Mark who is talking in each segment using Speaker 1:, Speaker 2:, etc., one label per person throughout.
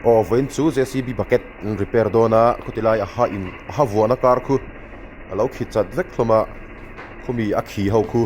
Speaker 1: Aw vawiin chu JCB bucket an repair dawn a khuti lai a ha in a ha vuahna kar khu a lo khi chat vek hlawm a khumi a khi ho khu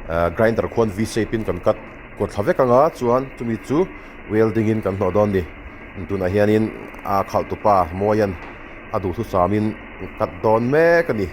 Speaker 1: ahh grinder khuan v shape in kan cut kawt thla vek ang a chuan chumi chu welding in kan hnawh dawn a ni tunah hianin a khalh tupa Mawian a duhthusam in cut dawn mek a ni.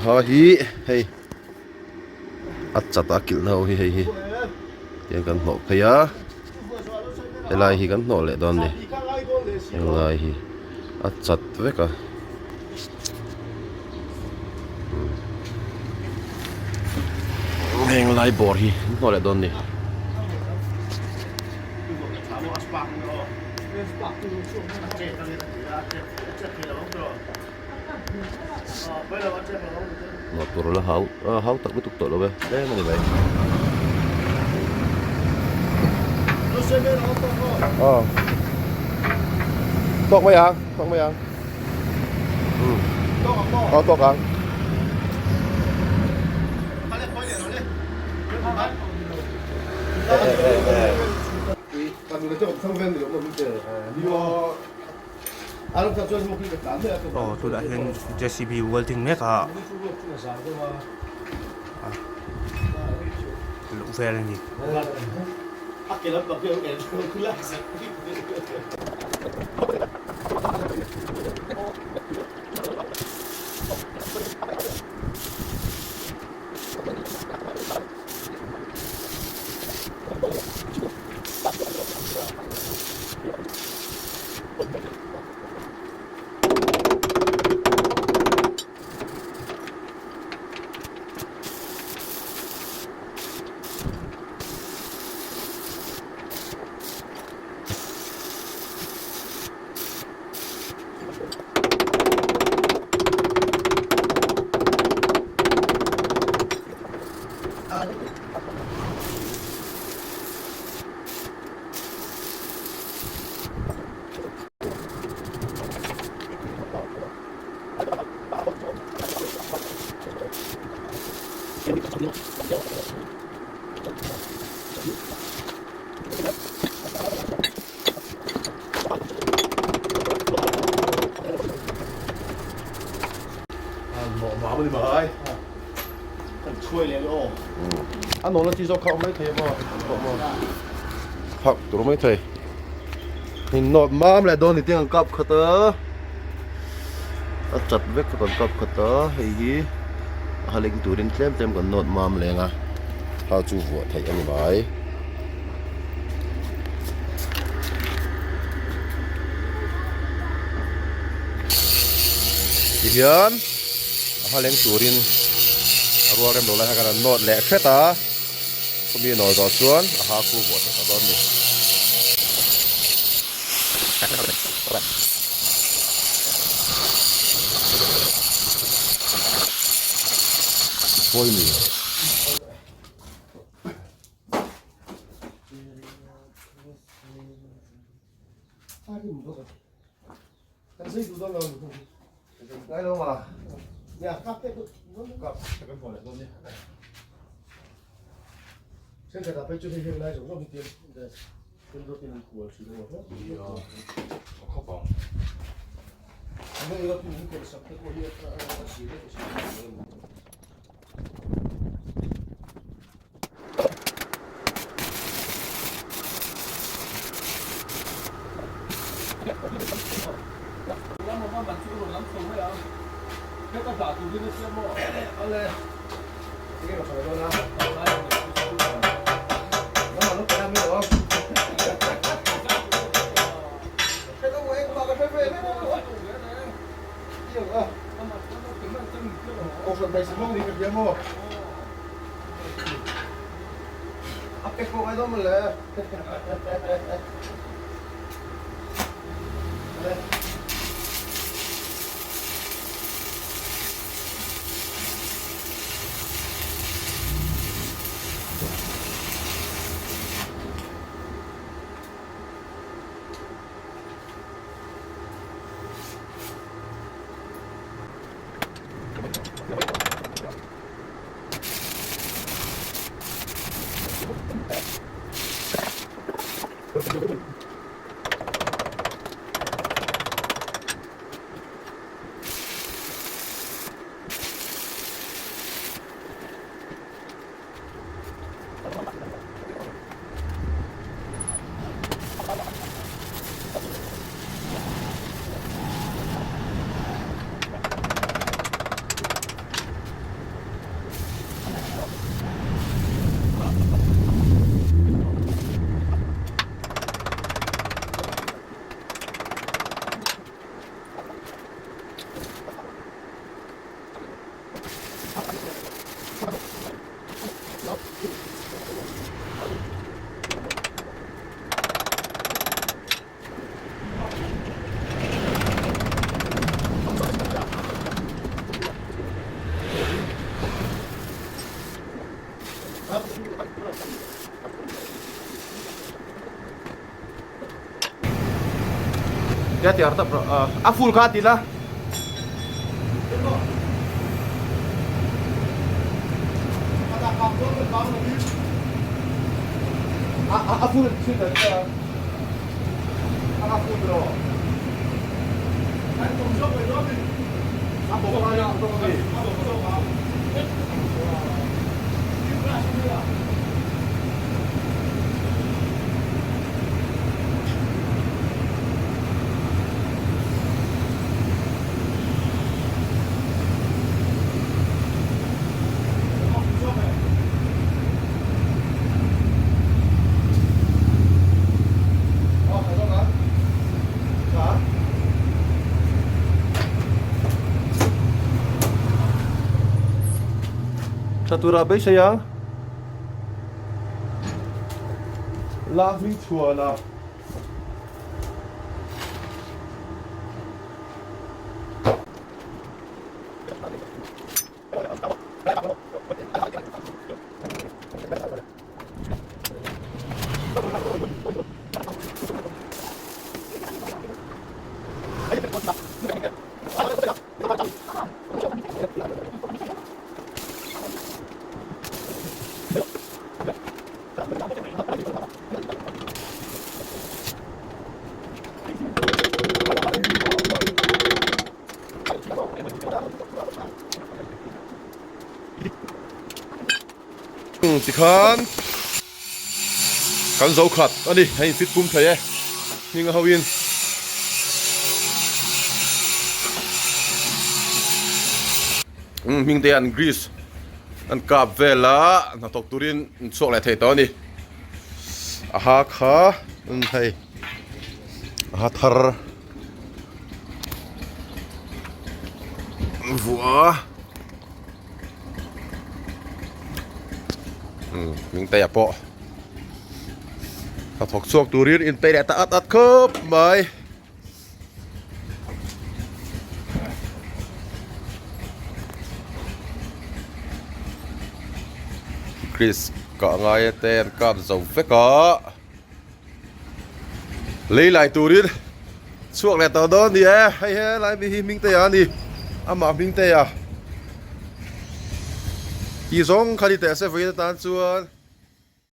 Speaker 1: Ha hi hei a chat a kilhna ho hi hei hi tiang kan hnawh phei a helai hi kan hnawh leh dawn a ni helai hi a chat vek a. Heng lai bawr hi an hnawh leh dawn a ni. Hnawh tur la hau a hau tak lutuk tawh lo e tlem a ni mai. Aw tawk mai ang tawk mai ang. Aw tawk ang.
Speaker 2: Aw tunah hian JCB welding mek a luh vel a ni.
Speaker 1: mam a ni mai.
Speaker 3: Kan chhuai leh aw.
Speaker 1: A nawlna chi zawk kha awm mai thei maw? Phak tur mai thei. In nawt mam leh dawn ni tiang an kap khat a. A chat vek kha kan kap khat a hei hi a haleng turin tlem tlem kan nawt mam leng a kha chu vuah theih a ni mai. Tihian a hmaleng turin a rual rem lo lai kha kan han nawt leh hret a khawmi a nawr zawh chuan a ha khu vuah theih tawh dawn a ni. Pawimawh.
Speaker 3: A full kha ti la. A full
Speaker 1: Tha tura beisei a la hming chhuan a. Tikhan kan zo khat a ni, a in fit pum thei e hming a ho in. Umm hming te an grease an kap vel a hnathawk turin an chhuak leh thei tawh a ni. A ha kha umm hei a ha thar vuah a. Umm Hmingtea pawh hnathawk chhuak turin inpeih leh ta at at khawp mai. Grease kah ngai te an kap zo vek a lei lai turin chhuak leh tawh dawn a ni e hei helai mi hi Hmingtea a ni amah Hmingtea tih zawng kha ni teh se vawiin atan chuan.